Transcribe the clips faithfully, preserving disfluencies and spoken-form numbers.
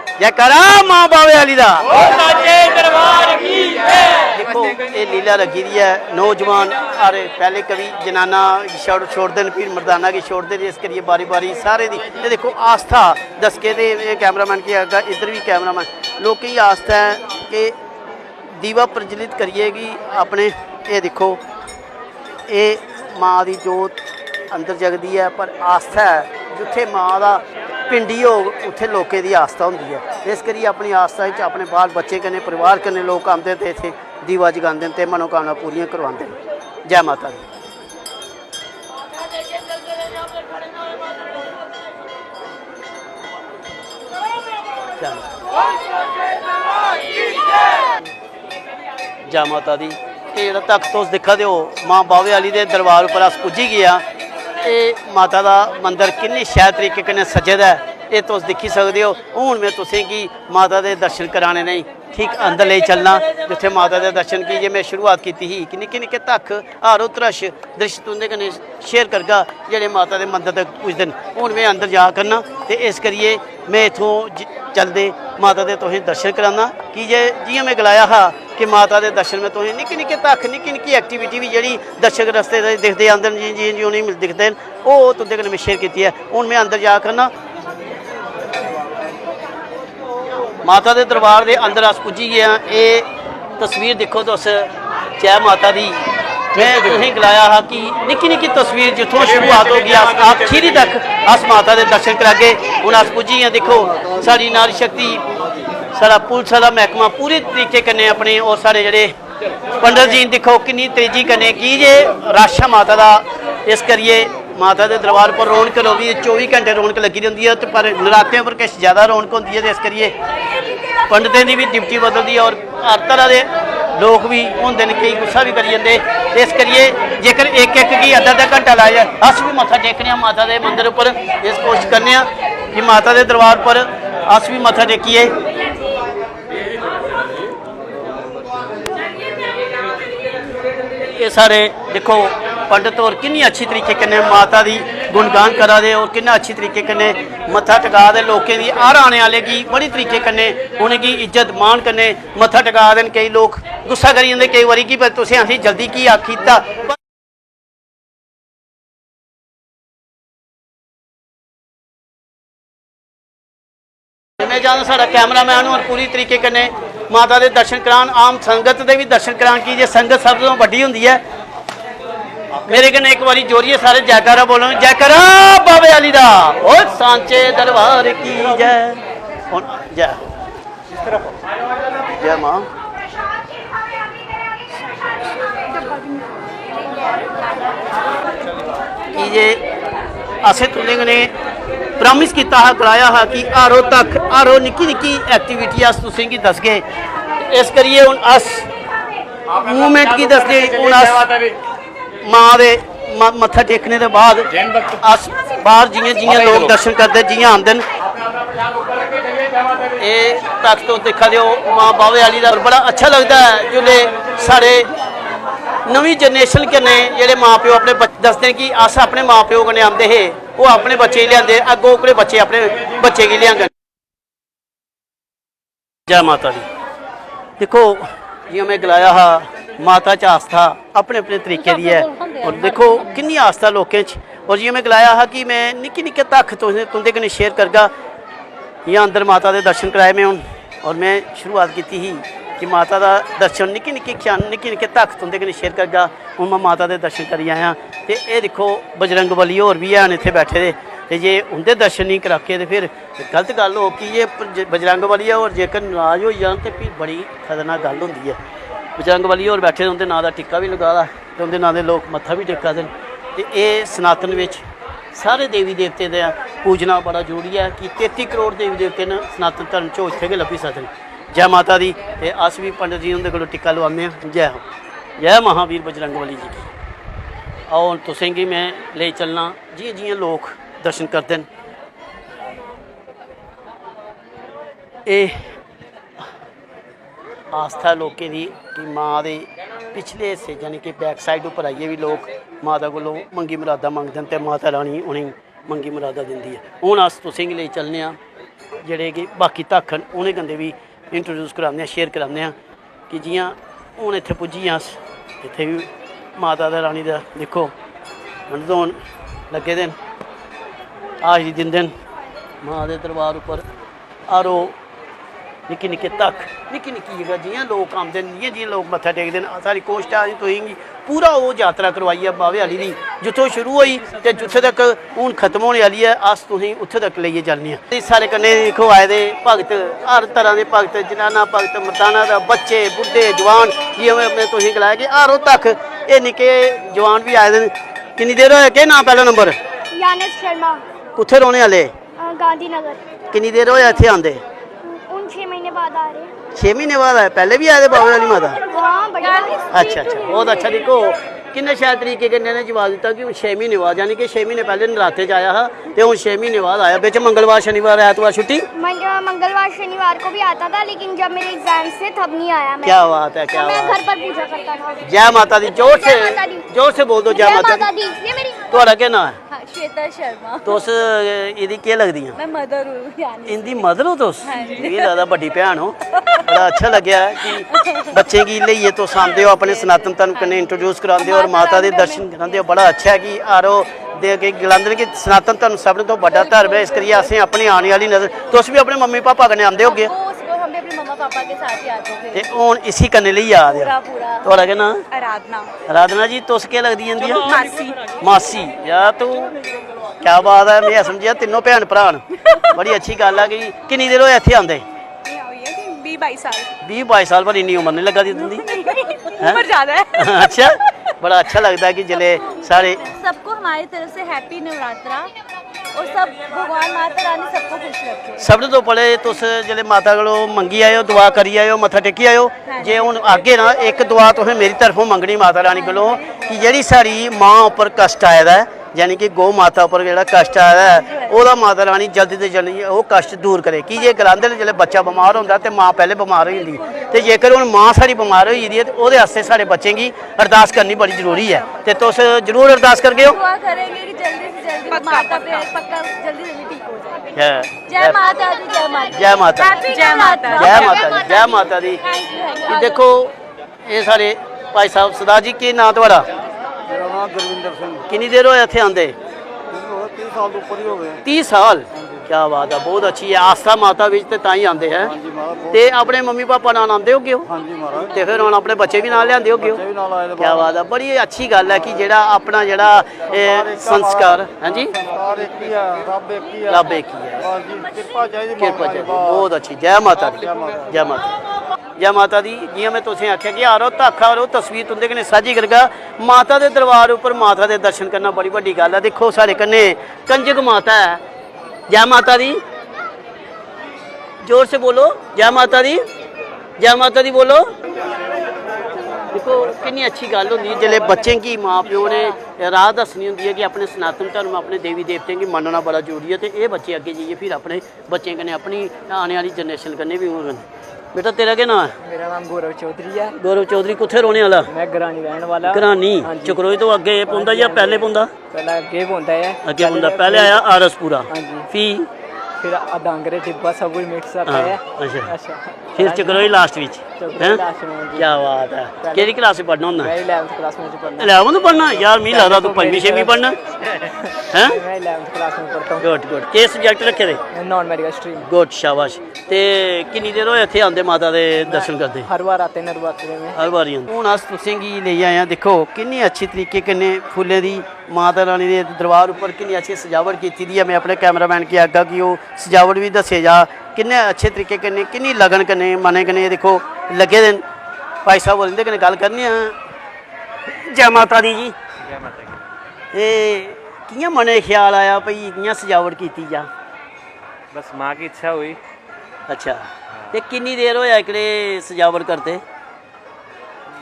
जयकारा मां बावे आह्ली दा। ओ साचे दरबार की जय। दिक्खो, एह् लीला लग्गी दी ऐ। नौजवान, अरे, पैह्ले कवि जनाना छोड़ छोड़दे न, फिर मर्दाना गी छोड़दे न, इस करियै बारी बारी सारे दी। एह् दिक्खो, आस्था दसके दे, एह् कैमरामैन गी आखगा, इद्धर बी कैमरामैन, लोकें गी आस्था ऐ कि दीवा प्रज्वलित करियै गी अपने, एह् दिक्खो, एह् मां दी जोत अंदर जगदी ऐ, पर आस्था ऐ, जित्थै मां दा पिंडी होग, उत्थै लोकें दी आस्था होंदी ऐ। इस करियै अपनी आस्था च अपने बाल बच्चें कन्नै, परिवार कन्नै लोक आंदे ते इत्थै दीवा जगांदे न ते मनोकामना पूरियां करवांदे न। जै माता दी। जै माता दी। एह् जेह्ड़ा तख्त तुस दिक्खा दे ओ, मां बावे आह्ली दे दरबार उप्पर अस पुज्जी गे आं। एह् माता दा मंदर किन्नी शैल तरीके कन्नै सज्जे दा ऐ, एह् तुस दिक्खी सकदे ओ। हून में तुसेंगी माता दे दर्शन कराने नेईं, ठीक अंदर लेई चलना, जित्थै माता दे दर्शन की जे में शुरुआत कीती ही कि निक्के निक्के तख, हारो त्रश, दृश्य तुं'दे कन्नै शेयर करगा, जेह्ड़े माता दे मंदर तक पुजदे न। हून में अंदर जा करना ते इस करियै में इत्थूं ज-, चलदे माता दे तुसें दर्शन कराना, की जे जि'यां में गलाया हा कि माता दे दर्शन में तुसें निक्की निक्की तक, निक्की निक्की एक्टिविटी बी जेह्ड़ी दर्शक रस्ते दे दिखदे आंदे न, जि'यां जि'यां उ'नेंगी दिखदे न, ओह् तुं'दे कन्नै में शेयर कीती ऐ। हून में अंदर जा करना। माता दे दरबार दे अंदर अस पुज्जी गे आं। एह् तस्वीर दिक्खो तुस, जै माता दी। में तुसेंगी गलाया हा कि निक्की निक्की तस्वीर जित्थुआं शुरुआत होगी, अस आखिरी तक अस माता दे दर्शन करागे। हून अस पुज्जी गे आं, दिक्खो साढ़ी नारी शक्ति, साढ़ा पुलस आह्ला मैह्कमा पूरे तरीके कन्नै अपने, और साढ़े जेह्ड़े पंडत जी दिक्खो किन्नी तेजी कन्नै, की जे रश ऐ माता दा, इस करियै माता दे दरबार पर रौनक रौंह्दी ऐ, चौबी घैंटे रौनक लग्गी दी होंदी ऐ, ते पर नरातें पर किश ज्यादा रौनक होंदी ऐ, ते इस करियै पंडतें दी बी ड्यूटी बदलदी ऐ, और हर तरह दे लोक बी होंदे न, केईं गुस्सा बी करी जंदे। ते इस करियै जेकर इक इक गी अद्धा अद्धा घैंटा लाया जाए, अस बी मत्था टेकने आं माता दे मंदर उप्पर, इस कोशश करने आं कि माता दे दरबार पर अस बी मत्था टेकियै। एह् साढ़े दिक्खो पंडत होर किन्नी अच्छी तरीके कन्नै माता दी गुणगान करा दे और किन्ना अच्छी तरीके कन्नै मत्था टका दे, लोकें दी, हर आने आह्ले गी बड़ी तरीके कन्नै उ'नेंगी इज्जत मान कन्नै मत्था टका दे न। केईं लोक गुस्सा करी जंदे केईं बारी कि "पर तुसें असें जल्दी की आखी दित्ता?" ते में जानना साढ़ा कैमरामैन होर पूरी तरीके कन्नै माता दे दर्शन करान, आम संगत दे बी दर्शन करान, की जे संगत सब तों बड्डी होंदी ऐ। मेरे कन्नै इक बारी जोरियै सारे जयकारा बोलन, जयकारा बाबे आह्ली दा, ओ सांचे दरबार की जय। हुन जय। जय मां। की जे असें तुं'दे कन्नै प्रॉमिस कीता हा, गलाया हा कि हर रोज तक, हर रोज निक्की निक्की एक्टिविटी अस तुसें गी दसगे। इस करियै हून अस मूवमेंट गी दसदे, हून अस मां दे म-, मत्था टेकने दे बाद अस बाहर जि'यां जि'यां लोक दर्शन करदे, जि'यां आंदे न, एह् तख्त तुस दिक्खा दे ओ मां बावे आह्ली दा। बड़ा अच्छा लगदा ऐ जिसलै साढ़े नमीं जनरेशन कन्नै जेह्ड़े मां प्यो अपने बच-, दसदे न कि अस अपने मां प्यो कन्नै आंदे हे, ओह् अपने बच्चे गी लेआंदे, अग्गों ओह्कड़े बच्चे अपने बच्चे गी लेआंगन। जै माता दी। दिक्खो, जि'यां में गलाया हा, माता च आस्था अपने अपने तरीके दी ऐ। और दिक्खो, किन्नी आस्था लोकें च। और जि'यां में गलाया हा कि में निक्के निक्के तक तुसें, तुं'दे कन्नै शेयर करगा। जि'यां अंदर माता दे दर्शन कराए में हून, और में शुरुआत कीती ही कि माता दा दर्शन निक्के निक्के क्षण, निक्के निक्के तक तुं'दे कन्नै शेयर करगा। हून में माता दे दर्शन करी आया। ते एह् दिक्खो, बजरंग बली होर बी हैन इत्थै बैठे दे, ते जे उं'दे दर्शन नेईं कराके ते फिर गलत गल्ल होग कि जे ब-, बजरंग बली होर जेकर नराज होई जान ते फ्ही बड़ी खतरनाक गल्ल होंदी ऐ। बजरंग बली होर बैठे दे, उं'दे नांऽ दा टिक्का बी लग्गा दा ते उं'दे नांऽ दे लोक मत्था बी टेका दे न। ते एह् सनातन बिच सारे देवी देवतें दा पूजना बड़ा जरूरी ऐ कि तेती करोड़ देवी देवते न सनातन धर्म च, ओह् इत्थै गै लब्भी सकदे न। जै माता दी। ते अस बी पंडित जी हुंदे कोला टिक्का लोआने आं। जै हो, जै महावीर बजरंग बली जी की। आओ, हून तुसेंगी में लेई चलना जि'यां जि'यां लोक दर्शन करदे न। एह् आस्था ऐ लोकें दी कि मां दे पिछले हिस्से, यानी कि बैक साइड उप्पर आइयै बी लोक माता कोलों मंगी मरादां मंगदे न ते माता रानी उ'नेंगी मंगी मरादां दिंदी ऐ। हून अस तुसेंगी लेई चलने आं जेह्ड़े कि बाकी तक्ख न, उ'नें कन्नै बी इंट्रोड्यूस कराने आं, शेयर कराने आं कि जि'यां हून इत्थै पुज्जी आं अस, इत्थै बी माता दे रानी दा दिक्खो, हंडदोन लग्गे दे न, हाजरी दिंदे न मां दे दरबार उप्पर। हर ओह् निक्की निक्की तक्ख, निक्की निक्की जगह जि'यां लोक औंदे न, जि'यां जि'यां लोक मत्था टेकदे न, साढ़ी कोशट ऐ असें तुसेंगी पूरा ओह् यात्रा करवाई ऐ बाह्वे आह्ली दी, जित्थों शुरू होई ते जित्थें तक हून खत्म होने आह्ली ऐ, अस तुसेंगी उत्थें तक लेइयै जन्ने आं। ते साढ़े कन्नै दिक्खो आए दे भगत, हर तरह दे भगत, जनाना भगत, मर्दाना दा, बच्चे, बुड्ढे, जवान, जि'यां में, में तुसेंगी गलाया कि हर ओह् तक एह् निक्के जवान बी आए दे न। किन्नी देर होए, केह् नांऽ पैह्ला नंबर? यानिस शर्मा। कुत्थें रौह्ने आह्ले? अ, गांधीनगर। किन्नी देर होए इत्थें आंदे? हून छे महीने बाद आ रहे हैं। छे महीने बाद आए, पैह्ले बी आए दे बाबे आह्ली माता? हाँ, बड़ी बार। अच्छा, अच्छा, बहुत अच्छा। दिक्खो, किन्ने शैल तरीके कन्नै इ'नें जवाब दित्ता कि हून छे म्हीने बाद, यानी कि छे म्हीने पैह्ले नराते च आया हा ते हून छे म्हीने बाद आया। बिच मंगलवार, शनिवार, ऐतवार छुट्टी? मंग-, मंगलवार, शनिवार को भी आता था, लेकिन जब मेरे एग्जाम थे, तब नहीं आया मैं। क्या बात है, क्या मैं बात घर है। पर पूजा करता था। जय माता दी, जोर से, जय माता दी। जोर से बोल दो, जय जय माता माता दी। दी। ये मेरी थुआढ़ा केह् नांऽ ऐ? हाँ, श्वेता शर्मा। तुस एह्दी केह् लगदी आं? मैं मदर हूँ, यानी इंदी मदर हो तुस? हाँ जी। मिगी लगदा बड्डी भैन हो। बड़ा अच्छा लग्गेआ कि बच्चें गी लेइयै तुस आंदे हो, अपने सनातन धर्म कन्नै इंट्रोड्यूस करांदे हो और माता दे दर्शन करांदे हो। बड़ा अच्छा ऐ कि आरो दे के गलांदे न कि सनातन धर्म सभनें तो बड्डा धर्म ऐ, इस करियै असें अपनी आने आह्ली नस्ल, तुस बी अपने मम्मी पापा कन्नै आंदे होगे। Of course, हम भी अपने मम्मा पापा के साथ ही आते थे। ते हून इसी कन्नै लेइयै आ दे ओ। पूरा, पूरा। थुआढ़ा केह् नांऽ? आराधना। आराधना जी, तुस केह् लगदी इंदियां? मासी। मासी, यार तू क्या बात ऐ, में समझेआ तिन्नों भैन भ्राऽ न। बड़ी अच्छी गल्ल ऐ कि किन्नी देर होई इत्थै आंदे? एह् होई गे बीह् बाई साल। बीह् बाई साल, पर इन्नी उम्र निं लग्गा दी तुं'दी। हैं? उम्र ज्यादा ऐ। अच्छा, बड़ा अच्छा लगदा कि जिसलै साढ़े सबको हमारी तरफ से हैप्पी नवरात्रा और सब भगवान माता रानी सबको खुश रखे। सभनें तो पैह्लें तुस जिसलै माता कोलों मंगी आएओ, दुआ करी आएओ, मत्था टेकी आएओ। जे हून आगे ना, इक दुआ तुसें मेरी तरफों मंगनी माता रानी कोलों कि जेह्ड़ी साढ़ी मां उप्पर कश्ट आए दा ऐ, यानी कि गौ माता उप्पर जेह्ड़ा कश्ट आए दा ऐ, ओह्दा माता रानी जल्दी तो जल्दी ओह् कश्ट दूर करे। की जे गलांदे न, जिसलै बच्चा बमार होंदा ते मां पैह्लें बमार होई जंदी, ते जेकर हून मां साढ़ी बमार होई गेदी ऐ, ते ओह्दे आस्तै साढ़े बच्चें गी अरदास करनी बड़ी जरूरी ऐ। ते तुस जरूर अरदास करगे ओ। दुआ करेंगे कि जल्दी से जल्दी पक्का, माता पे पक्का। पक्का जल्दी जल्दी ठीक हो जाए। जय जय माता दी, जय माता दी। जय माता दी। Happy जय माता दी। नवरात्रा। जय माता दी, जय माता दी। Thank you, thank you। ये देखो, एह् साढ़े भाई साहब, सरदार जी, केह् नांऽ थुआढ़ा? मेरा नांऽ गुरविंदर सिंह। किन्नी देर होए इत्थै आंदे? ਮੈਨੂੰ ਹੋ ਗਏ ਤੀਹ ਸਾਲ ਤੋਂ ਉੱਪਰ ਹੀ ਹੋ ਗਏ। तीह साल? क्या बात है, बहुत अच्छी है। आस्था माता बिच ते तां ही आंदे हैं। हाँ जी महाराज, बहुत। ते अपने मम्मी पापा नाल आंदे होगे ओ? हाँ जी महाराज। ते फिर हुन अपने बच्चे भी नाल लेआंदे होगे ओ? बच्चे भी नाल आए दे क्या बाहर। बात है, बड़ी अच्छी गल्ल है कि जेह्ड़ा अपना जेह्ड़ा, ए, संस्कार, हाँ जी? संस्कार एक ही है, रब एक ही है। रब एक ही है। बस जी, कृपा चाहिए कृपा माता चाहिए, दी, बस। बहुत अच्छी। जय माता दी। जय माता दी। जय माता दी। जियां में तुसें आखेआ कि आरो तक्ख आरो तस्वीर तुंदे कन्नै सांझी करगा। माता दे दरबार उप्पर माता दे दर्शन करना बड़ी बड्डी गल्ल ऐ। दिक्खो साढ़े कन्नै कंजक माता ऐ। जय माता दी। जोर से बोलो, जय माता दी। जय माता दी बोलो। दिक्खो किन्नी अच्छी गल्ल होंदी ऐ जिसलै बच्चें गी मां प्यो ने राह् दस्सनी होंदी ऐ कि अपने सनातन धर्म, अपने देवी देवतें गी मन्नना बड़ा जरूरी ऐ, ते एह् बच्चे अग्गें जाइयै फिर अपने बच्चें कन्नै, अपनी आने आह्ली जनरेशन कन्नै बी होङन। बेटा, तेरा केह् नांऽ ऐ? मेरा नाम गौरव चौधरी ऐ। गौरव चौधरी, कुत्थै रौह्ने आह्ला? में गरानी रैह्न वाला। गरानी? हां जी। चक्रोई तो अग्गें पौंदा जां पैह्लें पौंदा? पैह्लें अग्गें पौंदा ऐ। अग्गें पौंदा। पैह्लें आया आरएस पुरा। हां जी। फ्ही? फिर आ डांगरे टिब्बा, सब कुछ मिक्स आता हां, ऐ। अच्छा। अच्छा। फिर चक्रोई लास्ट बिच। चक्रोई हैं? लास्ट में, हां जी। क्या बात ऐ। पैह्लें केह्ड़ी क्लास च पढ़ना होंदा? मैं इलेवंथ क्लास में पढ़ना। इलेवंथ पढ़ना? यार, मिगी लगदा तूं पंजमी छेमीं पढ़ना। हैं? मैं इलेवंथ क्लास में पढ़ता हूं। Good, good. केह् सब्जैक्ट रक्खे दे? Non medical stream. गुड, शाबाश। ते किन्नी देर होए इत्थै आंदे माता दे दर्शन करदे? हर बार आते हैं नवरात्रे में। हर बारी आंदे। हून अस तुसें गी लेई आए आं, दिक्खो किन्नी अच्छी तरीके कन्नै फुल्लें दी, माता रानी दे दरबार उप्पर किन्नी अच्छी सजावट कीती दी ऐ। में अपने कैमरामैन गी आखगा कि ओह् सजावट बी दस्सेआ जा, किन्ने अच्छे तरीके कन्नै, किन्नी लगन कन्नै, मनै कन्नै, एह् दिक्खो लग्गे दे न। भाई साहब होर, इं'दे कन्नै गल्ल करने आं। जै माता दी जी। जै माता दी। एह् कि'यां मनै च ख्याल आया भई इ'यां सजावट कीती जा? बस मां की इच्छा हुई। अच्छा, ते किन्नी देर होया एह्कड़े सजावट करदे?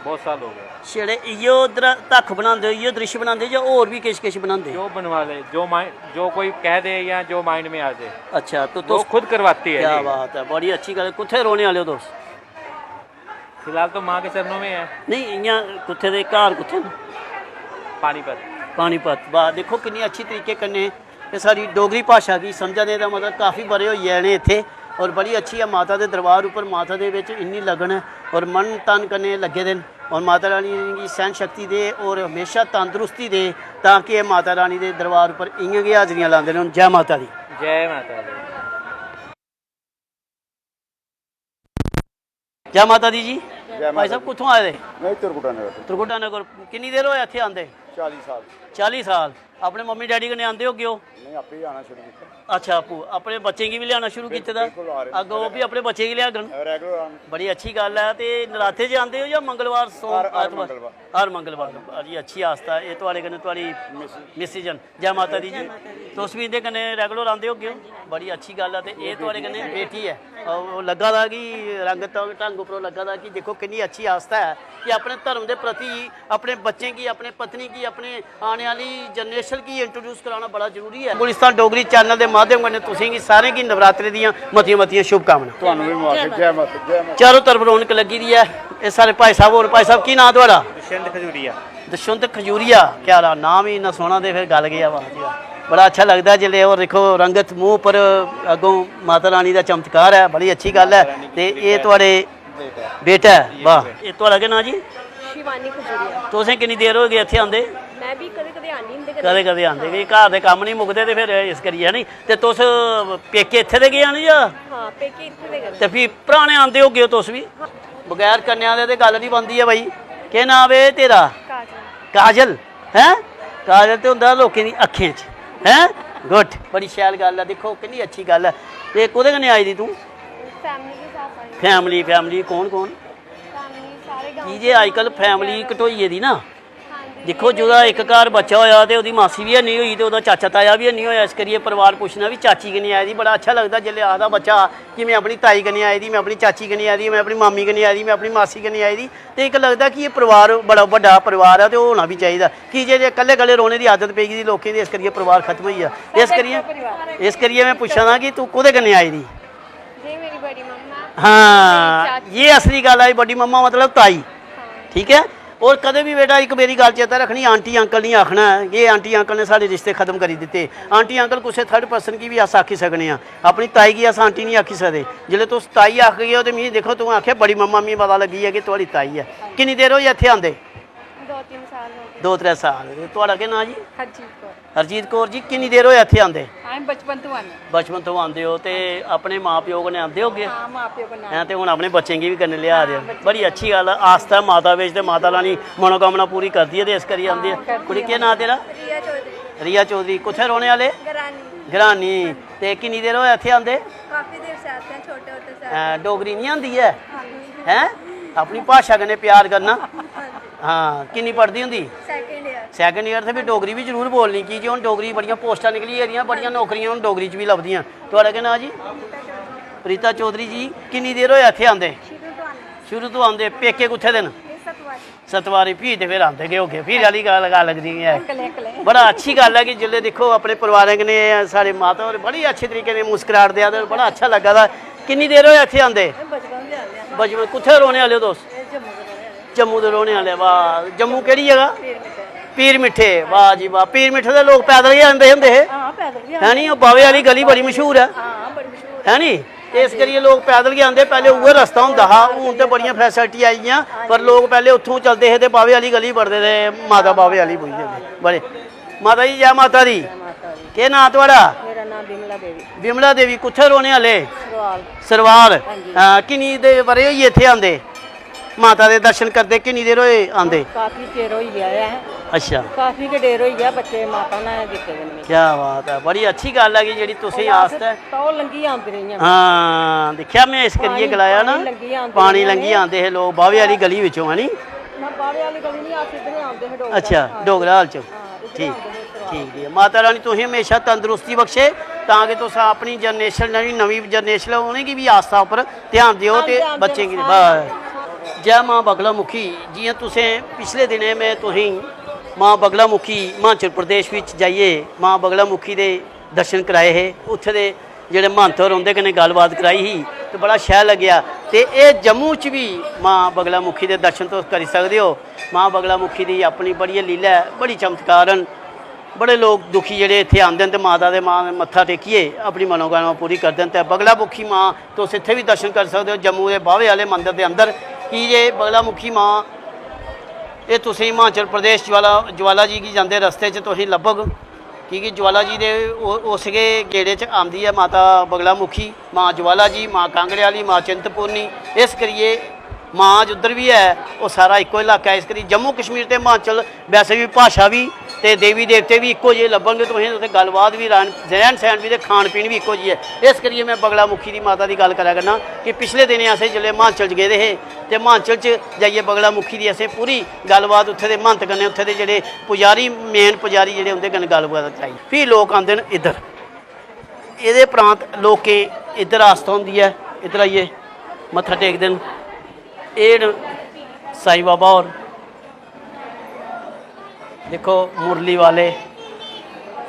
बहुत साल हो गए। छड़े इ'यो दर-, तक्ख बनांदे ओ, इ'यो दृश्य बनांदे ओ जां होर बी किश, किश बनांदे? जो बनवा ले, जो माइ-, जो कोई कह दे या जो माइंड में आ जाए। अच्छा, तो वो तुस खुद करवाती है क्या जी। बात है, बड़ी अच्छी गल्ल। कुत्थै रौह्ने आह्ले ओ तुस? फिलहाल तो माँ के चरणों में है। नेईं, इ'यां कुत्थै दे, घर कुत्थै न? पानीपत। पानीपत। वाह, दिक्खो किन्नी अच्छी तरीके कन्नै ते साढ़ी डोगरी भाशा गी समझा दे, दा मतलब काफी बरे होई गे न इत्थै। और बड़ी अच्छी ऐ माता दे दरबार उप्पर, माता दे बिच इन्नी लगन ऐ और मन तन कन्नै लग्गे दे न। और माता रानी इ'नेंगी सैह्न शक्ति दे और म्हेशा तंदरुस्ती दे, तां कि एह् माता रानी दे दरबार उप्पर इ'यां गै हाजरियां लांदे रौह्न। जै माता दी। जय माता दी। जै माता दी जी। जै माता भाई साहब, दी। कुत्थों आए दे? मैं त्रिकुटा नगर। त्रिकुटा नगर। किन्नी देर होए इत्थै आंदे? चाली साल। चाली साल। अपने मम्मी डैडी कन्नै आंदे होगे ओ? नहीं, आपे ही आना शुरू किया। अच्छा, आपूं अपने बच्चें गी बी लेआना शुरू बिल-, कीते दा? बिल्कुल आ रहे हैं। अग्गों ओह् बी अपने बच्चें गी लेआगन? रेगुलर आना। बड़ी अच्छी गल्ल ऐ। ते नराते च आंदे ओ जां मंगलवार, सोम, हर, हर ऐतवार? मंगलवार। हर मंगलवार। बड़ी अच्छी आस्था ऐ। एह् थुआढ़े कन्नै थुआढ़ी मिसिज। मिसिज न। जै माता दी जी। जै माता दी। तुस बी इं'दे कन्नै रेगुलर आंदे होगे ओ? बड़ी अच्छी गल्ल ऐ। ते एह् थुआढ़े कन्नै बेटी ऐ। ओह् लग्गा दा कि रंग ढंग उप्परों लग्गा दा कि दिक्खो किन्नी अच्छी आस्था ऐ कि अपने धर्म दे प्रति, अपने बच्चें गी, अपने पत्नी गी, अपने आने आह्ली जनरेशन गी इंट्रोड्यूस कराना बड़ा जरूरी ऐ। गुलिस्तान डोगरी चैनल दे माध्यम कन्नै तुसें गी सारें गी नवरात्रे दियां मतियां मतियां शुभकामनां। ਤੁਹਾਨੂੰ ਵੀ ਮੁਬਾਰਕ। जय माता, जय माता। चारों तरफ रौनक लग्गी दी ऐ। एह् सारे भाई साहब होर। भाई साहब, की नांऽ थुआढ़ा? दुष्यंत खजूरिया। दुष्यंत खजूरिया, क्या ला-, नाम ही इन्ना सोहना ते फिर गल्ल केह् ऐ, वाह जी वाह। बड़ा अच्छा लगदा ऐ जिसलै ओह् दिक्खो रंगत मूंह उप्पर, अग्गों माता रानी दा चमत्कार ऐ, बड़ी अच्छी गल्ल ऐ। ते एह् थुआढ़े बेटा ऐ, वाह। एह् थुआढ़ा केह् नांऽ जी? शिवानी खजूरिया। तुसें किन्नी देर होई गेई इत्थै आंदे? मैं भी कदें-कदें आनी इंदे कन्नै। कदें-कदें आंदे, हां। कि घर दे कम्म निं मुकदे ते फिर इस करियै, है नी? ते तुस पेके इत्थै दे गै न जां? हां, पेके इत्थै दे गै न। ते फ्ही पराने आंदे होगे ओ तुस बी? हां। बगैर कन्या दे ते गल्ल निं बनदी ऐ भाई। केह् नांऽ बे तेरा? काजल। काजल, हैं? काजल ते होंदा लोकें दी अक्खें च, हैं? गुड, बड़ी शैल गल्ल ऐ। दिक्खो किन्नी अच्छी गल्ल ऐ। ते कोह्दे कन्नै आई दी तूं? फैमिली के साथ आई। फैमिली, फैमिली कौन कौन? फैमिली सारे गांव की जे अजकल फैमिली घटोई गेदी ना। दिक्खो, जेह्दा इक घर बच्चा होया ते ओह्दी मासी बी हैनी होई ते ओह्दा चाचा ताया बी हैनी होया, इस करियै परिवार पुच्छना बी चाची कन्नै आई दी। बड़ा अच्छा लगदा जिसलै आखदा बच्चा कि मैं अपनी ताई कन्नै आई दी, मैं अपनी चाची कन्नै आई दी, मैं अपनी मामी कन्नै आई दी, मैं अपनी मासी कन्नै आई दी। ते इक लगदा कि एह् परिवार बड़ा बड्डा परिवार ऐ ते ओह् होना बी चाहिदा, की जे कल्ले कल्ले रौह्ने दी आदत पेई गेदी लोकें दी, इस करियै परिवार खत्म होई गेआ। इस करियै, इस करियै मैं पुच्छा दा कि तूं कोह्दे कन्नै आई दी? ये मेरी बड़ी मम्मा। हाँ, मेरी चाची। ये असली गल्ल आई, बड्डी मम्मा मतलब ताई। हाँ। ठीक ऐ। और कदें भी बेटा इक मेरी गल्ल चेता रक्खनी, आंटी अंकल नहीं आखना ऐ कि आंटी अंकल ने साढ़े रिश्ते खत्म करी दित्ते। आंटी अंकल कुसै थर्ड पर्सन गी बी अस आखी सकने आं, अपनी ताई गी अस आंटी नहीं आखी सकदे। जिसलै तुस ताई आखगे ओ ते मिगी दिक्खो, तुसें आखेआ बड़ी मम्मा, मिगी पता लग्गी गेआ कि थुआढ़ी ताई ऐ। किन्नी देर होई इत्थै आंदे? दो तिन्न साल हो गे। दो त्रै साल। ते थुआढ़ा केह् नांऽ जी? हरजीत कौर। हरजीत कौर जी, किन्नी देर होई इत्थै आंदे? असें बचपन तों आने। बचपन तों आंदे ओ ते अपने मां प्यो कन्नै आंदे होगे? हां, मां प्यो कन्नै हैं, आने। ते हुन अपने बच्चें गी बी कन्नै लेआ दे ओ। हां, बच्चें बड़ी अच्छी गल्ल ऐ। आस्था माता बिच ते माता रानी मनोकामना पूरी करदी ऐ ते इस करियै आंदे ओ। हां, करदी ऐ। कुड़ी, केह् नांऽ तेरा? रिया चौधरी। रिया चौधरी, कुत्थै रौह्ने आह्ले? गरानी। गरानी। ते किन्नी देर होई इत्थै आंदे? काफी देर से आते हैं, छोटे होते से आते हैं। हैं, डोगरी निं आंदी ऐ? आंदी। हैं? अपनी भाशा कन्नै प्यार करना। हां जी। हां, किन्नी पढ़दी होंदी? Second year. सैकंड ईयर ते फ्ही डोगरी बी जरूर बोलनी, की जे हुन डोगरी बड़ियां पोस्टां निकली गेदियां, बड़ियां नौकरियां हुन डोगरी च बी लभदियां। थुआढ़ा केह् नांऽ जी? प्रीता चौधरी जी, किन्नी देर होई इत्थै आंदे? शुरू तो आने। शुरू तो आंदे, पेके कुत्थै दे न? ये सतवारी। सतवारी, फ्ही ते फिर आंदे गै होगे, फ्ही आह्ली गल्ल, गल्ल लगदी ऐ। अकले, अकले। बड़ा अच्छी गल्ल ऐ कि जिसलै दिक्खो अपने परिवारें कन्नै साढ़े माता होर बड़ी अच्छे तरीके कन्नै मुस्कराहट देआ दे, बड़ा अच्छा लग्गा दा। किन्नी देर होई इत्थै आंदे? बचपन दे आंदे आं। बचपन, कुत्थै रौह्ने आह्ले ओ तुस? एह् जम्मू दे रौह्ने आह्ले। जम्मू दे रौह्ने आह्ले, वाह। जम्मू केह्ड़ी जगह? पीर मिट्ठे। पीर मिट्ठे, वाह जी वाह। पीर मिट्ठे दे लोक पैदल गै आंदे होंदे हे। हां, पैदल गै है नी? आंदे। ओह् बावे आह्ली गली बड़ी मशहूर ऐ। हां, बड़ी मशहूर। है नी? ते इस करियै लोक पैदल गै आंदे, पैह्लें उ'ऐ रस्ता होंदा हा, हून ते बड़ियां फैसिलिटी आई गेइयां, पर लोक पैह्लें उत्थूं चलदे हे ते बावे आह्ली गली बड़दे ते माता बावे आह्ली पुजदे हे। बड़े, माता जी, जै माता दी। जै माता दी। केह् नांऽ थुआढ़ा? मेरा नांऽ बिमला देवी। बिमला देवी, कुत्थै रौह्ने आह्ले? सरवाल। सरवाल। हां जी। हां, किन्नी दे बरे होई गे इत्थै आंदे? माता दे दर्शन करदे किन्नी देर होए आंदे? काफी चिर होई गेआ ऐ। अच्छा। काफी गै देर होई गेआ, बच्चे माता ने दित्ते दे न मिगी। क्या बात ऐ, बड़ी अच्छी गल्ल ऐ कि जेह्ड़ी तुसें और अस आस्था ऐ। तौल लंघी आंदे रेहियां। हां, दिक्खेआ, में इस करियै पानी, गलाया ना, पानी लंघी आंदे पानी रेहियां लंघी ने। आंदे हे लोक बावे आह्ली गली विचों, है नी? ना, बावे आह्ली गली निं, अस इद्धर आंदे हे डोगरा। अच्छा, हां। डोगरा हाल च। हां, इद्धर ठीक, आंदे हे। ठीक, ठीक। माता रानी तुसें म्हेशा तंदरुस्ती बख्शे, तां कि तुस अपनी जनरेशन, जेह्ड़ी नमीं जनरेशन ऐ, उ'नेंगी बी आस्था उप्पर ध्यान देओ ते हां, ध्यान बच्चें गी देओ। बस। जै मां बगलामुखी, जि'यां तुसें पिछले दिनें में तुसेंगी मां बगलामुखी हिमाचल प्रदेश बिच जाइयै मां बगलामुखी दे दर्शन कराए हे, उत्थै दे जेह्ड़े महंत होर उं'दे कन्नै गल्लबात कराई ही ते बड़ा शैल लग्गेआ। ते एह् जम्मू च बी मां बगलामुखी दे दर्शन तुस करी सकदे ओ। मां बगलामुखी दी अपनी बड़ी लीला ऐ, बड़ी चमत्कार न। बड़े लोक दुखी जेह्ड़े इत्थै आंदे न ते माता दे मां मत्था टेकियै अपनी मनोकामना पूरी करदे न। ते बगला मुखी मां, तुस इत्थै बी दर्शन करी सकदे ओ जम्मू दे बाह्वे आह्ले मंदर दे अंदर, की जे बगला मुखी मां एह् तुसें हिमाचल प्रदेश ज्वाला ज्वाला जी गी जंदे रस्ते च तुसें लब्भग, की के ज्वाला जी दे उ- उस गै गेड़े च आंदी ऐ माता बगला मुखी, मां ज्वाला जी, मां कांगड़े आह्ली, मां चिंतपूर्णी। इस करियै मां अज्ज उद्धर बी ऐ, ओह् सारा इक्को इलाका ऐ। इस करियै जम्मू कश्मीर ते हिमाचल वैसे बी भाशा बी ते देवी देवते बी इक्को जेह् लब्भन गे तुसें, उत्थै गल्लबात बी, रैह्न रैह्न सैह्न बी ते खान पीन बी इक्को जेही ऐ। इस करियै में बगला मुखी दी माता दी गल्ल करा करना कि पिछले दिनें असें जिसलै हिमाचल च गेदे हे ते हिमाचल च जाइयै बगला मुखी दी असें पूरी गल्लबात उत्थै दे महंत कन्नै, उत्थै दे जेह्ड़े पुजारी, मेन पुजारी जेह्ड़े, उं'दे कन्नै गल्लबात कराई। फ्ही लोक आंदे न इद्धर, एह्दे प्रांत लोकें इद्धर आस्था होंदी ऐ, इद्धर आइयै मत्था टेकदे न। एह् न साईं बाबा होर, दिक्खो मुरली वाले,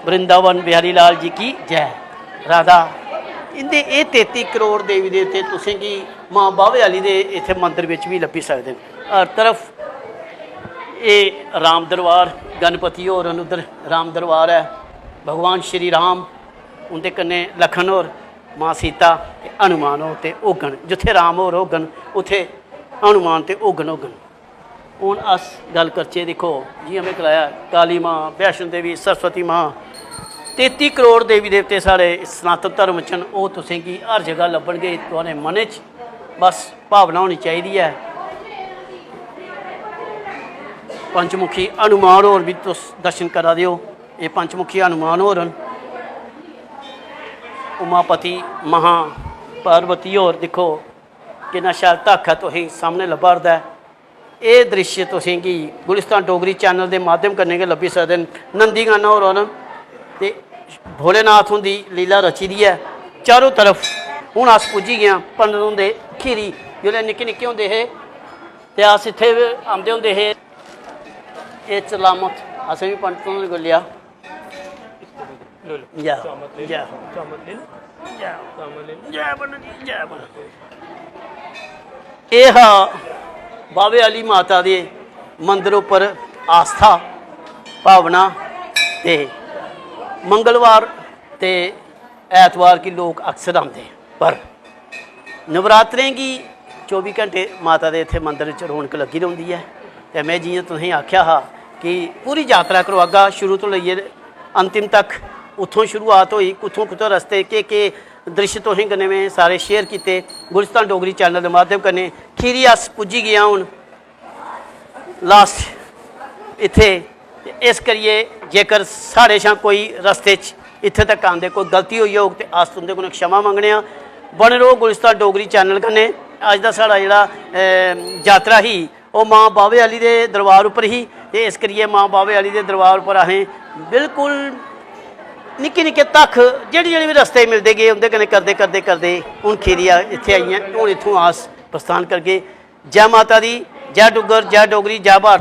वृंदावन बिहारी लाल जी की जय। राधा, इंदे एह् तेती करोड़ देवी देवते तुसेंगी मां बाह्वे आह्ली दे इत्थै मंदर बिच बी लब्भी सकदे न। हर तरफ एह् राम दरबार, गणपति होर न, उद्धर राम दरबार ऐ, भगवान श्री राम, उं'दे कन्नै लखन होर, मां सीता ते हनुमान होर ते होङन। जित्थै राम होर होङन, उत्थै हनुमान ते होङन होङन। हून अस गल्ल करचै, दिक्खो, जि'यां में गलाया, काली मां, वैष्णो देवी, सरस्वती मां, तेती करोड़ देवी देवते साढ़े सनातन धर्म च न, ओह् तुसेंगी हर जगह लब्भन गे। थुआढ़े मनै च बस भावना होनी चाहिदी ऐ। पंचमुखी हनुमान होर बी तुस दर्शन करा दे ओ, एह् पंचमुखी हनुमान होर न। उमापति, महा पार्वती होर, दिक्खो किन्ना शैल धक्ख ऐ तुसेंगी सामनै लब्भा 'रदा ऐ। एह् दृश्य तुसेंगी गुलिस्तान डोगरी चैनल दे माध्यम कन्नै गै लब्भी सकदे न। नंदी गाना होर न ते भोलेनाथ हुंदी लीला रची दी ऐ चारों तरफ। हून अस पुज्जी गे आं पंडत हुंदे खीरी। जिसलै निक्के निक्के होंदे हे ते अस इत्थै बी आंदे होंदे हे। एह् चलामत असें बी पंडत हुंदे कोल लेआ। लो, लो। जय हो, चामत ले लो, जय हो। चामत ले लो। जय हो। चामत ले लो। जय बनो जी, जय बनो। एह् हा बाह्वे आह्ली माता दे मंदर उप्पर आस्था, भावना ते मंगलवार ते ऐतवार गी लोक अक्सर आंदे, पर नवरात्रें गी चौबी घैंटे माता दे इत्थै मंदर च रौनक लग्गी रौंह्दी ऐ। ते में जि'यां तुसेंगी आखेआ हा कि पूरी जातरा करोआगा, शुरू तो लेइयै अंतिम तक, उत्थों शुरुआत होई, कुत्थों कुत्थों रस्ते, केह् केह् दृश्य तुसें कन्नै में सारे शेयर कीते गुलिस्तान डोगरी चैनल दे माध्यम कन्नै। खीरी अस पुज्जी गे आं हून लास्ट इत्थै। ते इस करियै जेकर साढ़े शा कोई रस्ते च इत्थै तक आंदे कोई गलती होई होग ते अस तुं'दे कोला क्षमा मंगने आं। बने र'वो गुलिस्तान डोगरी चैनल कन्नै। अज्ज दा साढ़ा जेह्ड़ा, अ, जातरा ही, ओह् मां बाह्वे आह्ली दे दरबार उप्पर ही, ते इस करियै मां बाह्वे आह्ली दे दरबार उप्पर असें बिल्कुल निक्के निक्के धक्ख जेह्ड़े जेह्ड़े बी रस्ते मिलदे गे, उं'दे कन्नै करदे करदे करदे हून खीरी इत्थै आई आं। हून इत्थूं अस प्रस्थान करगे। जै माता दी, जै डुग्गर, जै डोगरी, जै भारत।